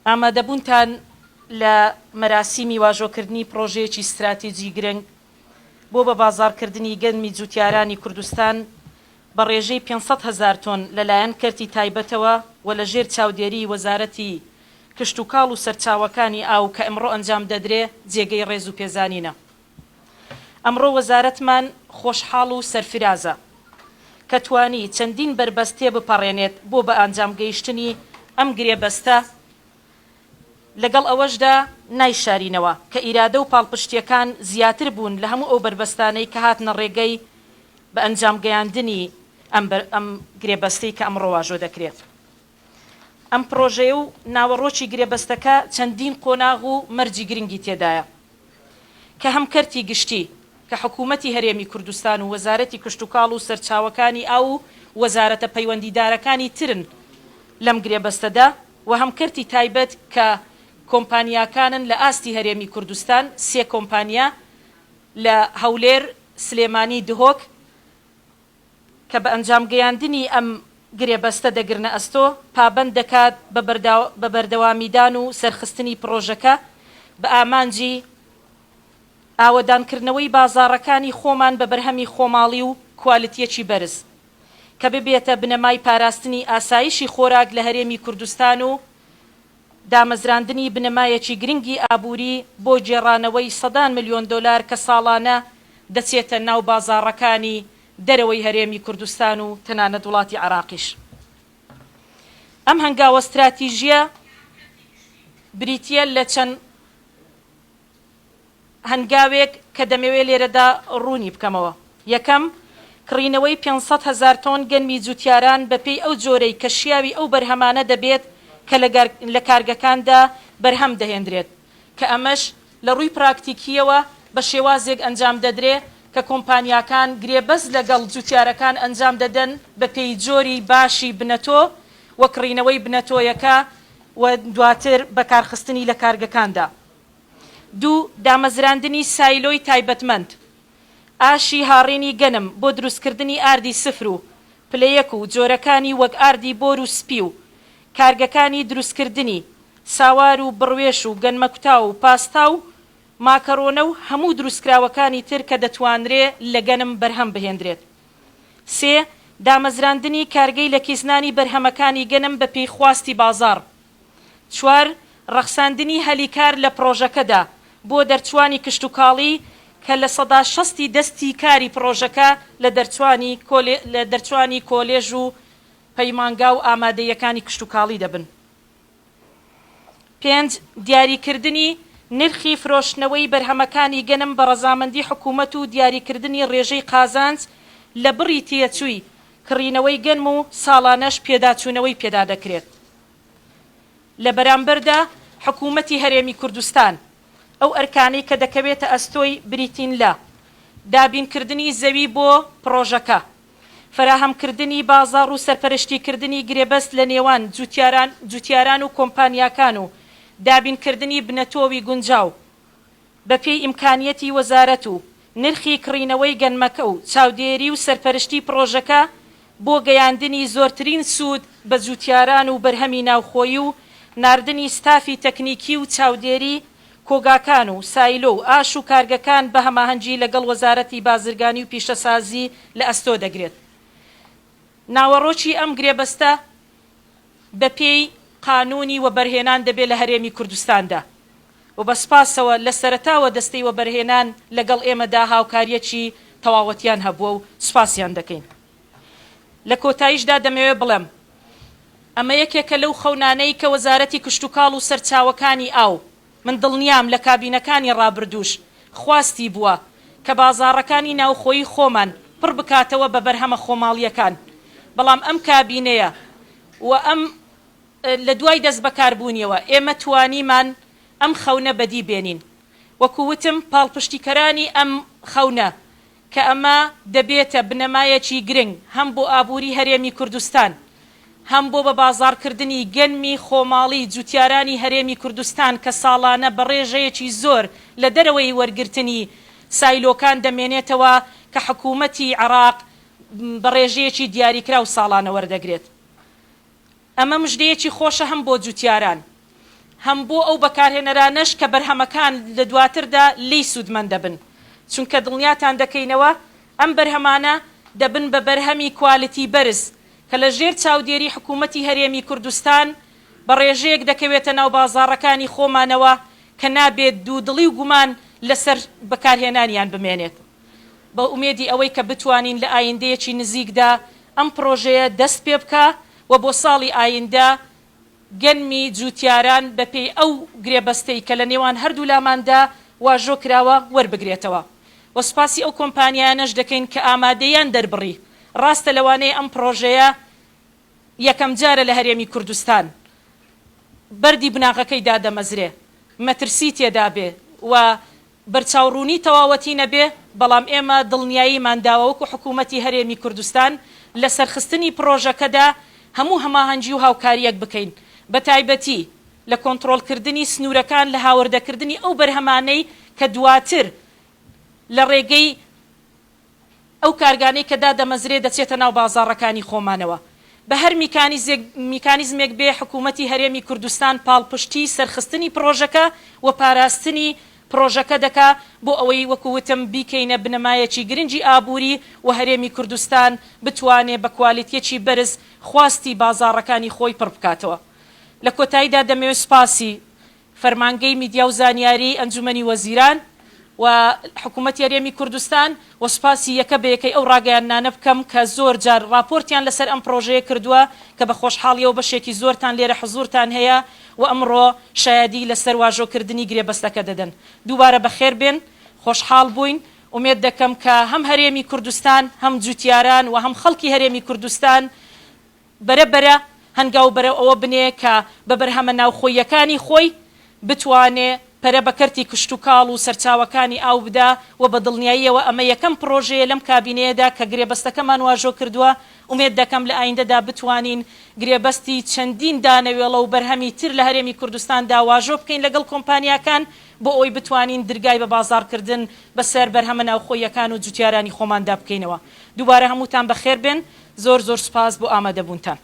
ئامادەبوونتان لە مەراسیمی واژۆکردنی پڕۆژەیەکی ستراتیجی گرنگ بۆ بەبازاڕکردنی گەنمی جووتیارانی کوردستان بە ڕێژەی 500,000 تۆن لەلایەن کەرتی تایبەتەوە و لەژێر چاودێریی وەزارەتی کشتوکاڵ و سەرچاوەکانی ئاو کە ئەمڕۆ ئەنجام دەدرێ جێگەی ڕێز و پێزانینە. ئەمڕۆ وەزارەتمان خۆشحاڵ و سەرفرازە کە توانی چەندین بەربەست تێبپەڕێنێت بۆ بەئانجام گەیشتنی ئەم گرێبەستە، لەگەڵ ئەوەشدا نایشارینەوە کە ئیرادە و پاڵپشتییەکان زیاتر بوون لە هەموو ئەو بەربەستانەی کە هاتنە ڕێگەی بەئەنجام گەیاندنی ئەم ئەم گرێبەستەی کە ئەمڕۆ واژۆ دەکرێت. ئەم پڕۆژەیە و ناوەڕۆکی گرێبەستەکە چەندین قۆناغ و مەرجی گرنگی تێدایە کە هەم کەرتی گشتی کە حکوومەتی هەرێمی کوردستان و وەزارەتی کشتوکاڵ و سەرچاوەکانی ئاو و وەزارەتە پەیوەندیدارەکانی ترن لەم گرێبەستەدا و هەم کەرتی تایبەت کە کۆمپانیاکانن لە ئاستی هەرێمی کوردستان، سێ کۆمپانیا لە هەولێر، سلێمانی، دهۆک، کە بە ئەنجامگەیاندنی ئەم گرێبەستە دەگرنە ئەستۆ، پابەند دەکات بە بەردەوامیدان و سەرخستنی پڕۆژەکە بە ئامانجی ئاوەدانکردنەوەی بازاڕەکانی خۆمان بە بەرهەمی خۆماڵی و کوالتییەکی بەرز، کە ببێتە بنەمای پاراستنی ئاسایشی خۆراک لە هەرێمی کوردستان و دامەزراندنی بنەمایەکی گرنگی ئابووری بۆ گێڕانەوەی سەدان ملیۆن دۆلار کە ساڵانە دەچێتە ناو بازاڕەکانی دەرەوەی هەرێمی کوردستان و تەنانەت وڵاتی عێراقیش. ئەم هەنگاوە ستراتیژییە بریتییە لە چەند هەنگاوێک کە دەمەوێ لێرەدا ڕوونی بکەمەوە. یەکەم، کڕینەوەی 500,000 تۆن گەنمی جووتیاران بەپێی ئەو جۆرەی کە شیاوی ئەو بەرهەمانە دەبێت کە لە کارگەکاندا بەرهەم دەهێندرێت، کە ئەمەش لە ڕووی پراکتیکییەوە بە شێوازێک ئەنجام دەدرێ کە کۆمپانیاکان گرێبەست لەگەڵ جووتیارەکان ئەنجام دەدەن بەپێی جۆری باشی بنەتۆ و کڕینەوەی بنەتۆیەکە و دواتر بەکارخستنی لە کارگەکاندا. دوو، دامەزراندنی سایلۆی تایبەتمەند، ئاشی هاڕینی گەنم بۆ دروستکردنی ئاردی سفر و پلە یەک و جۆرەکانی وەک ئاردی بۆر و سپی و کارگەکانی دروستکردنی ساوار و بڕوێش و گەنمەکوتاو و پاستا و ماکەرۆنە و هەموو دروستکراوەکانی تر کە دەتوانرێ لە گەنم بەرهەم بهێندرێت. سێ، دامەزراندنی کارگەی لەکیسنانی بەرهەمەکانی گەنم بەپێی خواستی بازاڕ. چوار، ڕەخساندنی هەلی کار لە پڕۆژەکەدا بۆ دەرچووانی کشتوکاڵی کە 60% ی دەستی کاری پڕۆژەکە لە دەرچوانی لە دەرچووانی کۆلێژ و پەیمانگا و ئامادەییەکانی کشتوکاڵی دەبن. پێنج، دیاریکردنی نرخی فرۆشتنەوەی بەرهەمەکانی گەنم بە ڕەزامەندی حکوومەت و دیاریکردنی ڕێژەی قازانج لە بڕی تێچووی کڕینەوەی گەنم و ساڵانەش پێداچوونەوەی پێدا دەکرێت. لە بەرامبەردا حکوومەتی هەرێمی کوردستان ئەو ئەرکانەی کە دەکەوێتە ئەستۆی بریتین لە، دابینکردنی زەوی بۆ پڕۆژەکە، فەراهەمکردنی بازاڕ و سەرپەرشتیکردنی گرێبەست لە نێوان جوتیاران جوتیاران و کۆمپانیاکان و دابینکردنی بنەتۆوی گونجاو بەپێی ئیمکانیەتی وەزارەت و نرخی کڕینەوەی گەنمەکە و چاودێری و سەرپەرشتی پڕۆژەکە بۆ گەیاندنی زۆرترین سوود بە جووتیاران و بەرهەمی ناوخۆیی و ناردنی ستافی تەکنیکی و چاودێری کۆگاکان و سایلۆ و ئاش و کارگەکان بە هەماهەنگی لەگەڵ وەزارەتی بازرگانی و پیشەسازی لە ئەستۆ دەگرێت. ناوەڕۆکی ئەم گرێبەستە بەپێی قانوونی وەبەرهێنان دەبێت لە هەرێمی کوردستاندا و بە سوپاسەوە لە سەرەتاوە دەستەی وەبەرهێنان لەگەڵ ئێمەدا هاوکارییەکی تەواوەتیان هەبووە و سوپاسیان دەکەین. لە کۆتاییشدا دەمەوێت بڵێم، ئەمە یەکێکە لەو خەونانەی کە وەزارەتی کشتوکاڵ و سەرچاوەکانی ئاو، من دڵنیام لە کابینەکانی ڕابردووش خواستی بووە کە بازاڕەکانی ناوخۆیی خۆمان پڕ بکاتەوە بە بەرهەمە خۆماڵییەکان، بەڵام ئەم کابینەیە و ئەم لە دوای دەستبەکاربوونیەوە ئێمە توانیمان ئەم خەونە بەدی بێنین. وەکو وتم پاڵپشتیکەرانی ئەم خەونە کە ئەمە دەبێتە بنەمایەکی گرنگ هەم بۆ ئابووری هەرێمی کوردستان، هەم بۆ بە بازاڕکردنی گەنمی خۆماڵی جوتیارانی هەرێمی کوردستان کە ساڵانە بە ڕێژەیەکی زۆر لە دەرەوەی وەرگرتنی سایلۆکان دەمێنێتەوە کە حکوومەتی عێراق بە ڕێژەیەکی دیاریکراو ساڵانە وەردەگرێت. ئەمە مژدەیەکی خۆشە هەم بۆ جوتیاران. هەم بۆ ئەو بەکارهێنەرانەش کە بەرهەمەکان لە دواتردا لێی سوودمەند دەبن، چونکە دڵنیاتان دەکەینەوە ئەم بەرهەمانە دەبن بە بەرهەمی کوالیتی بەرز کە لە ژێر چاودێری حکوومەتی هەرێمی کوردستان بە ڕێژەیەک دەکەوێتە ناو بازاڕەکانی خۆمانەوە کە نابێت دوودڵی و گومان لەسەر بەکارهێنانیان بمێنێت. بە ئومێدی ئەوەی کە بتوانین لە ئایندەیەکی نزیکدا ئەم پڕۆژەیە دەست پێبکا و بۆ ساڵی ئایندە گەنمی جووتیاران بەپێی ئەو گرێبەستەی کە لە نێوان هەردوولاماندا واژۆ کراوە وەربگرێتەوە و سوپاسی ئەو کۆمپانیایانەش دەکەین کە ئامادەییان دەربڕی ڕاستە لەوانەیە ئەم پڕۆژەیە یەکەمجارە لە هەرێمی کوردستان بەردی بناغەکەی دادەمەزرێ مەترسی تێدابێ و بەرچاوڕوونی تەواوەتی نەبێ، بەڵام ئێمە دڵنیاییمان داوە وەکو حکوومەتی هەرێمی کوردستان لە سەرخستنی پڕۆژەکەدا هەموو هەماهەنگی و هاوکارییەک بکەین، بەتایبەتی لە کۆنتڕۆڵکردنی سنوورەکان لە هاوردەکردنی ئەو بەرهەمانەی کە دواتر لە ڕێگەی ئەو کارگانەی کە دادەمەزرێ دەچێتە ناو بازاڕەکانی خۆمانەوە. بە هەر میکانیزێک میکانیزمێک بێ حکوومەتی هەرێمی کوردستان پاڵپشتیی سەرخستنی پڕۆژەکە و پاراستنی پڕۆژەکە دەکا بۆ ئەوەی وەکو وتم بیکەینە بنەمایەکی گرنگی ئابووری و هەرێمی کوردستان بتوانێ بە کوالیتیەکی بەرز خواستی بازاڕەکانی خۆی پڕ بکاتەوە. لە کۆتاییدا دەمەوێ سوپاسی فەرمانگەی میدیا و زانیاریی ئەنجومەنی وەزیران و حکومەتی هەرێمی کوردستان و سوپاسی یەکە بە یەکەی ئەو ڕاگەیاندنانە بکەم کە زۆر جار ڕاپۆرتیان لەسەر ئەم پڕۆژەیە کردووە کە بە خۆشحاڵیەوە بەشێکی زۆرتان لێرە حزوورتان هەیە و ئەمڕۆ شایەدی لەسەر واژۆکردنی گرێبەستەکە دەدەن. دووبارە بەخێر بێن، خۆشحاڵ بووین، ئومێد دەکەم کە هەم هەرێمی کوردستان، هەم جووتیاران و هەم خەڵکی هەرێمی کوردستان بەرە بەرە هەنگاو بەرەو ئەوە بنێ کە بە بەرهەمە ناوخۆییەکانی خۆی بتوانێ پەرە بە کەرتی کشتوکاڵ و سەرچاوەکانی ئاو بدا و بە دڵنیاییەوە ئەمە یەکەم پڕۆژەیە لەم کابینەیەدا کە گرێبەستەکەمان واژۆ کردووە، ئومێد دەکەم لە ئایندەدا بتوانین گرێبەستی چەندین دانەوێڵە و بەرهەمی تر لە هەرێمی کوردستاندا واژۆ بکەین لەگەڵ کۆمپانیاکان بۆ ئەوەی بتوانین درگای بە بازاڕکردن بەسەر بەرهەمە ناوخۆییەکان و جوتیارانی خۆماندا بکەینەوە. دووبارە هەمووتان بەخێربێن. زۆر زۆر سوپاس بۆ ئامادەبوونتان.